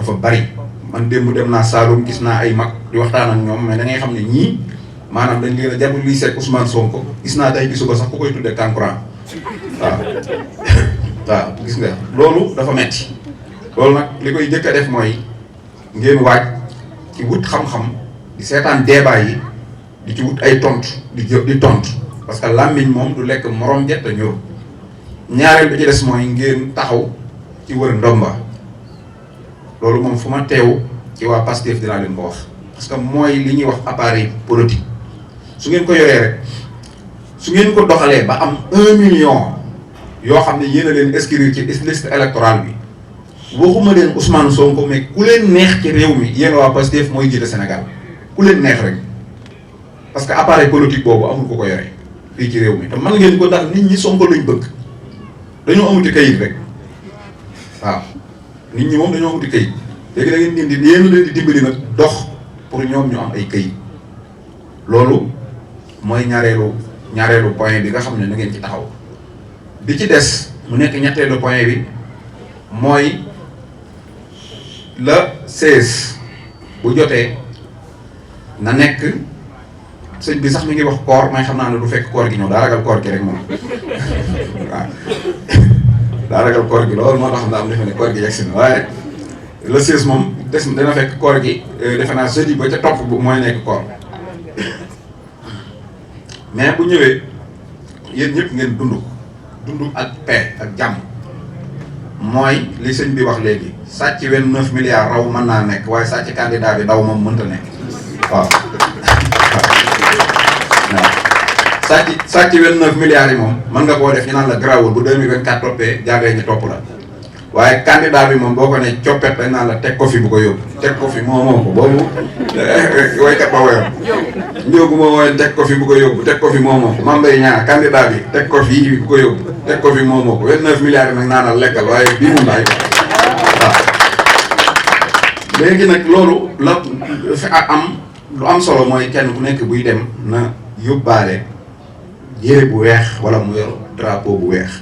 dafa bari. man démb dem naa Saloum gis naa ay mag di waxtaan ak ñoom mais da ngay xam ne ñii maanaam dañ leen a jarul lii seeg Ousmane Sonko gis naa tey gisu ko sax ku koy tuddee kankurang waaw waaw gis nga loolu dafa metti loolu nag li koy jëkk a def mooy ngeen waaj ci wut xam-xam di seetaan débat yi di ci wut ay tontu di tontu parce que làmmiñ moom du lekk morom jett ñor ñaareel bi ci des mooy ngeen taxaw ci wër ndomba loolu moom fu ma teew ci waa Pastef dinaa leen ko wax parce que mooy li ñuy wax appareil politique su ngeen ko yoree rek su ngeen ko doxalee ba am 1 million yoo xam ne yéen a leen inscrire ci liste électorale bi waxuma leen Ousmane Sonko mais ku leen neex ci réew mi yéen waa Pastef mooy jiite Sénégal ku leen neex rek parce que appareil politique boobu amul ko yore fii ci réew mi te mën ngeen ko ndax nit ñi Sonko lañ bëgg dañoo amuti kayit rek waaw nit ñi moom dañoo amuti kayit léegi da ngeen di yéen leen di dimbali nag dox pour ñoom ñu am ay kayit loolu mooy ñaareelu point bi nga xam ne na ngeen ci taxaw bi ci des mu nekk ñetteelu point bi mooy le 16 bu jotee na nekk sëñ bi sax mi ngi wax koor may xam naa ne du fekk koor gi ñëw daa ragal koor gi rek moom waaw daa ragal koor gi loolu moo tax xam defe ne koor gi yegsi na waaye le 16 moom des dana fekk koor gi defe naa jeudi ba ca topp bu mooy nekk koor mais bu ñëwee yéen ñëpp ngeen dund ak paix ak jàmm mooy li sëñ bi wax léegi sàcc 29 milliards raw mën naa nekk waaye sàcc candidat bi daw moom mënta nekk waaw sàcc 29 milliards yi moom mën nga koo def ñu naan la grawul bu 2024 toppee jàngee ñu topp la waaye candidat bi moom boo ko ne coppet dañ naan la teg ko fi bu ko yóbbu teg ko fi moo ko boobu waykat ba woyoon njóogu moo woyoon teg ko fi bu ko yóbbu teg ko fi moo ko Mame Mbaye Niang candidat bi teg ko fi bu ko yóbbu teg ko fi moo ko 29 milliards yi nag naanal lekkal waaye bii mu ndaay waaw léegi nag loolu la fi lu am solo mooy kenn ku nekk buy dem na yóbbaale yére bu weex wala mu yor drapeau bu weex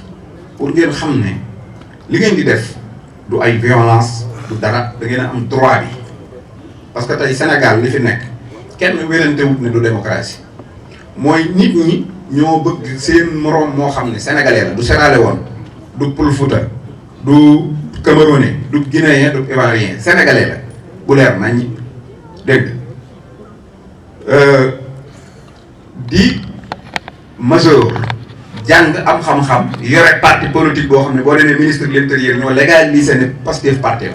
pour ngeen xam ne li ngeen di def du ay violence du dara da ngeen a am droit bi parce que tey Sénégal li fi nekk kenn wérante wut ne du démocratie mooy nit ñi ñoo bëgg seen moroom moo xam ne sénégalais la du Sierra Leone du Pël Fuuta du Camerounais du Guinéen du Ivoirien sénégalais la bu leer nañ dégg di majeur jàng am xam-xam yore parti politique boo xam ne boo demee ministre de l'intérieur ñoo légalisé ne Pastef parti la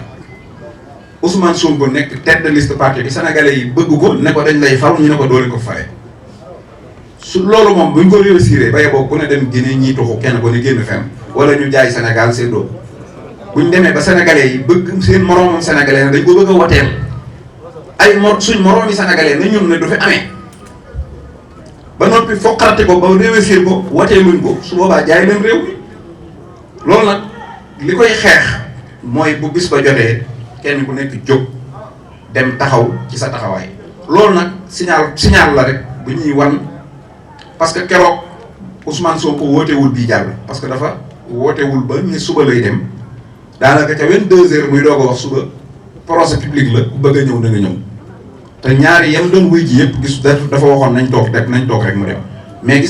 Ousmane Sonko nekk tête de liste parti bi sénégalais yi bëgg ko ne ko dañ lay fal ñu ne ko doole ko fare su loolu moom buñ ko réussir ba yeboo ku ne dem Guinée ñii tuxu kenn ko ne génn fenn wala ñu jaay Sénégal seen doo buñ demee ba sénégalais yi bëgg seen moroomam sénégalais ne dañ ko bëgg a woteel ay suñ moroomi sénégalais na ñun ne du fi amee ba noppi foqarte ko ba réussir ko watee luñ ko su boobaa jaay leen réew mi loolu nag li koy xeex mooy bu bis ba jotee kenn ku nekk jóg dem taxaw ci sa taxawaay loolu nag signal la rek bu ñuy wan parce que keroog Ousmane Sonko wootewul bii jàll parce que dafa wootewul ba ni suba lay dem daanaka ca 22h muy doog a wax suba procès public la ku bëgg a ñëw na nga ñëw te ñaari yam doon wuy ji yëpp gis dafa waxoon nañ toog rek mu dem mais gis